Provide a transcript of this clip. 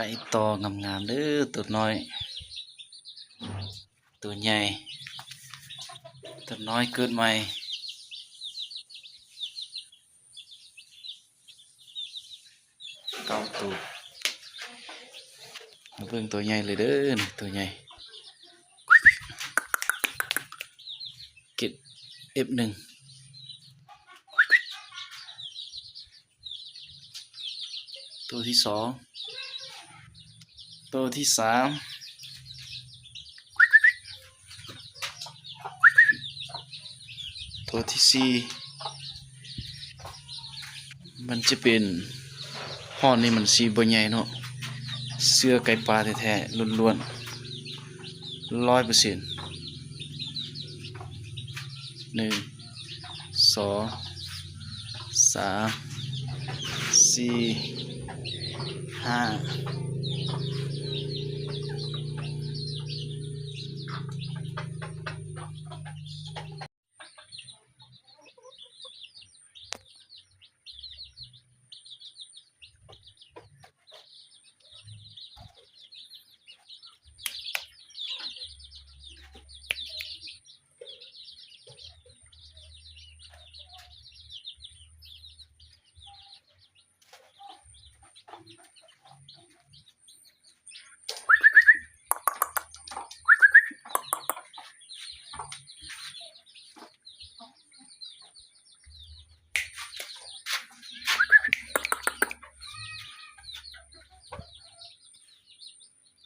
ໄກ່ຕໍ່ງາມໆເດີ ໂຕນ້ອຍ ໂຕໃຫຍ່ ໂຕນ້ອຍເກີດໃໝ່ ເກົ້າໂຕ. ມາເບິ່ງໂຕໃຫຍ່ເລີຍເດີ ນີ້ໂຕໃຫຍ່ ເກຣດ ເອັຟ ໜຶ່ງ. ໂຕທີສອງ ໂຕທີສາມ ໂຕທີສີ່ ມັນຈະເປັນ ຮ້ອນນີ້ມັນຊິບໍ່ໃຫຍ່ເນາະ ເຊື້ອໄກ່ປ່າແທ້ໆລ້ວນໆ ຮ້ອຍເປີເຊັນ. ໜຶ່ງ ສອງ ສາມ ສີ່ ຫ້າ ຫົກ